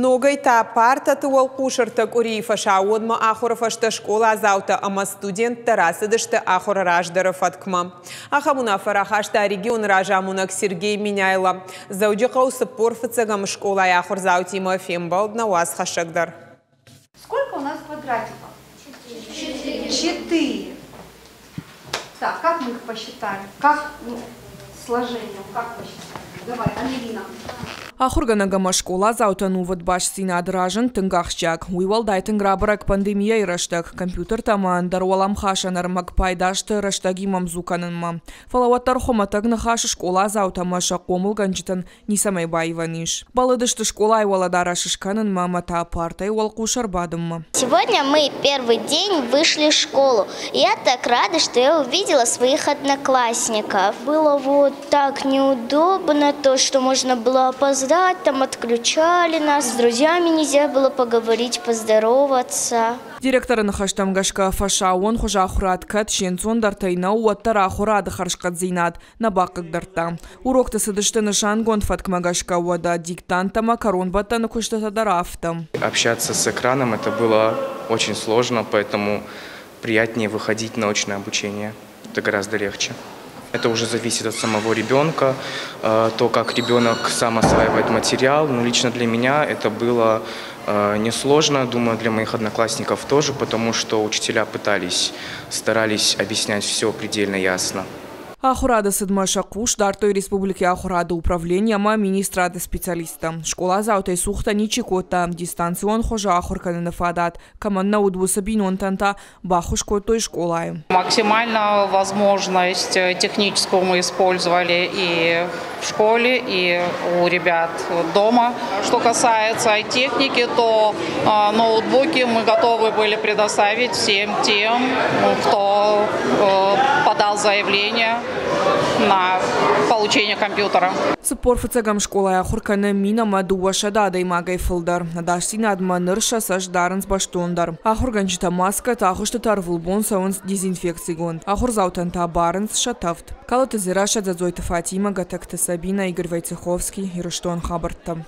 Ногӕй та партӕты уӕлхъус ӕртӕ къуырийы фӕсаууонмӕ ахуыры фӕстӕ скъоладзаутӕ ӕмӕ студенттӕ рацыдысты ахуыры раздӕры фӕткмӕ. Ахӕм уынаффӕ рахаста регионы разамонӕг Сергей Меняйло. Дзӕуджыхъӕуы 45-ӕм скъолайы ахуырдзаутимӕ фембӕлд нӕ уацхӕссӕг дӕр. Сколько у нас квадратиков? 4. 4. Так, как мы их посчитаем? Как, ну, сложение, как посчитаем? Давай, Ангелина. Ахуыргӕнӕг ӕмӕ скъоладзауты ӕнувыд бастдзинад разынд тынг ахсджиаг. Уый уӕлдай тынг рабӕрӕг пандемийӕйы рӕстӕг. Компьютертӕ ӕмӕ ӕндӕр уӕлӕмхасӕн ӕрмӕг пайда сты рӕстӕгимӕ ӕмдзу кӕнынмӕ. Фӕлӕ уӕддӕр хуымӕтӕг ныхас скъоладзаутӕ ӕмӕ сӕ хъомылгӕнджытӕн ницӕмӕй баивӕн ис. Бӕллыдысты скъолайы уӕлӕдарӕс скӕнынмӕ ӕмӕ та партӕйы уӕлхъус ӕрбадынмӕ. Сегодня мы первый день вышли в школу. Я так рада, что я увидела своих одноклассников. Было вот так неудобно, то, что можно было опоздать, там отключали нас, с друзьями нельзя было поговорить, поздороваться. Директоры ныхӕстӕм гӕсгӕ фӕсаууон хуызы ахуырад кӕд се нцондӕртӕй нӕу, уӕддӕр ахуырады хӕрзхъӕддзинад нӕ бахъыгдардта. Урокты цыдысты нысангонд фӕткмӕ гӕсгӕ, уӕдӕ диктант ӕмӕ кӕронбӕттӕны куыстытӕ дӕр афтӕ. Общаться с экраном это было очень сложно, поэтому приятнее выходить на очное обучение. Это гораздо легче. Это уже зависит от самого ребенка, то, как ребенок сам осваивает материал. Но лично для меня это было несложно, думаю, для моих одноклассников тоже, потому что учителя пытались, старались объяснять все предельно ясно. Ахуырады цыдмӕ сӕ хъус дардтой республикӕйы ахуырады управлени ӕмӕ министрады специалисттӕ. Скъоладзаутӕй цухтӕ ничи кодта, дистанцион хуызы ахуыр кӕныны фадат кӕмӕн нӕ уыд, уыцы бинонтӕн та баххуыс кодтой скъолайы. Максимально возможность техническую мы использовали и в школе, и у ребят дома. Что касается техники, то ноутбуки мы готовы были предоставить всем тем, кто подал заявление на получение компьютера. 45-ӕм скъолайы ахуыр кӕны 1200 адӕймагӕй фылдӕр. Ӕдасдзинадмӕ ныр сӕ цӕст дарынц бӕстондӕр. Ахуыргӕнджытӕ маскӕтӕ, агъуыстытӕ ӕрвылбон цӕуынц дезинфекцигонд. Ахуырдзаутӕн та барынц сӕ тӕвд. Калоты Дзерассӕ, Дзӕдзойты Фатимӕ, Гӕтӕгты Сабина, Игорь Войцеховский, Ирыстон хабӕрттӕ.